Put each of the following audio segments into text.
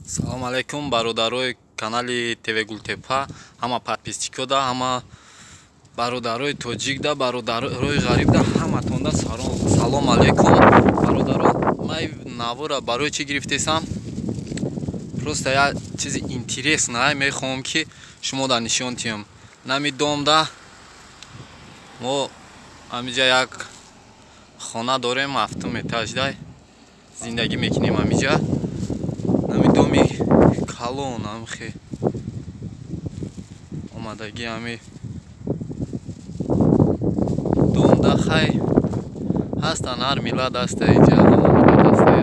Салом алейкум, бародарои канали ТВ Гултепа, ҳама подписчикода, ҳама бародарои тоҷикда, бародарои ғарибда, ҳаматонда салом алейкум. Бародаро, ман навора барои чӣ гирифтесам? Просто як чизи интересное мехоҳам, ки шумо да нишон тиҳам. Нами домда мо ҳамиҷа як хона дорем, ҳафтум этажда зиндагӣ мекунем ҳамиҷа. Нами доми калон ҳамхе омадагӣ ҳами домда хай ҳастан, ҳар миллат ҳаста иҷа, ҳама миллат ҳаста.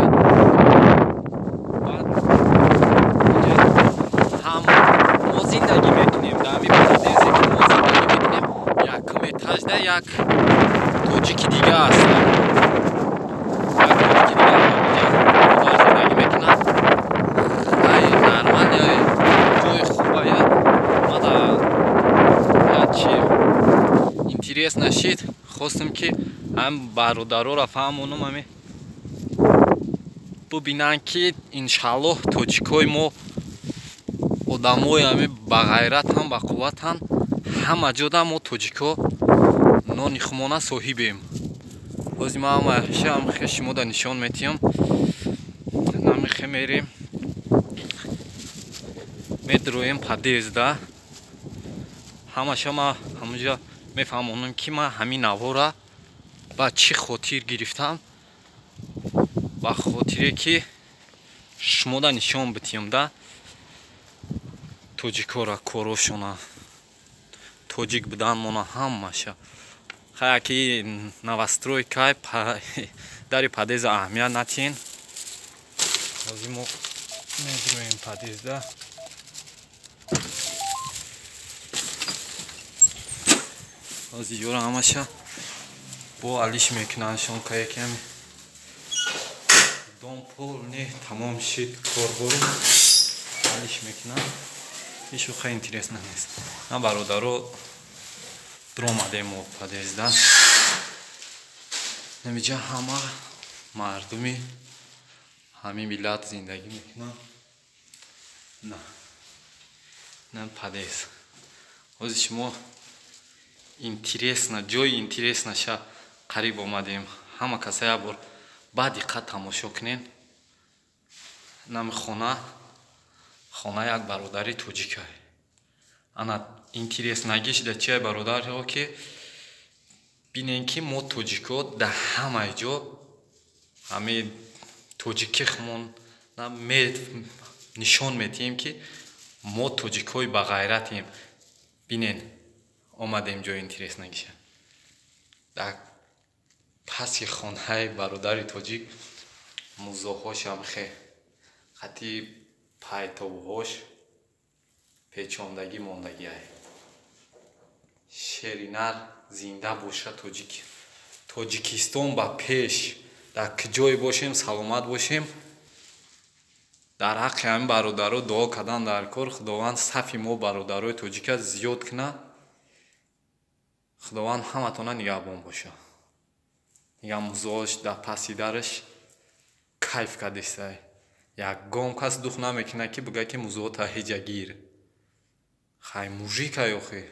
Баъд иҷа ҳам мо зиндагӣ мекунем, дар ҳами подъезде ки мо зиндагӣ мекунем, якум этажда як тоҷики дига аст. Як тоҷики дига ҳамиҷа модар зиндагӣ мекунад. Ай нормально, ҷои хубая. Мада як чи интересно шид, хостам, ки ҳам бародароро фаҳмонам, ҳами бубинанд, ки иншааллоҳ тоҷикои мо одамои ҳами бағайратам, бақувватанд. Ҳама ҷода мо тоҷико нони хумона соҳибем. Ҳозир ман ҳамаша ҳамхе шумода нишон метиҳам. Намихе мерем, медроем подъезда, ҳамаша ман ҳамунҷа мефаҳмонам, ки ман ҳамин навора ба чӣ хотир гирифтам, ба хотире ки шумода нишон бидиҳам да тоҷикора, корошона, тоҷик буданмона, ҳамаша. Хая ки новостройкай, дари подъезда аҳамият натиҳен. Ҳозир мо медроем подъезда. Ҳозир ёра ҳамаша бо алиш мекунандшон, каяками дом полный тамом шид, корбору алиш мекунанд. Ҳеч хай интересно нест. На, бародаро, дуромадем мо подъезда. Намиҷа ҳама мардуми ҳамин миллат зиндагӣ мекунанд. На, на подъезд. Ҳозир шумо интересно, ҷои интересно ша қариб омадем. Ҳама каса як бор ба диққат тамошо кунен. Нами хона, хона як бародари тоҷикай. Ана интереснагиш да чия, бародарҳо, ки бинен, ки мо тоҷико дар ҳамаи ҷо ҳами тоҷикӣ хумон нишон медиҳем, ки мо тоҷикҳои бағайратем. Бинен, омадем ҷои интереснагиша. Дар паси хонаи бародари тоҷик музоҳошам хе хати пайтобҳош печондагӣ мондагиай. Шеринар зинда боша тоҷик, Тоҷикистон ба пеш. Дар куҷое бошем, саломат бошем. Дар ҳаққи ҳамин бародаро дуо кардан дар кор. Худованд сафи мо бародарои тоҷика зиёд кунад. Худованд ҳаматона нигаҳбон боша. Нигаҳ, музоҳош дар паси дараш кайф кардестай. Ягон кас дух намекунад, ки бигӯяд, ки музоҳота ҳеҷа гир. Хай мужикай охи.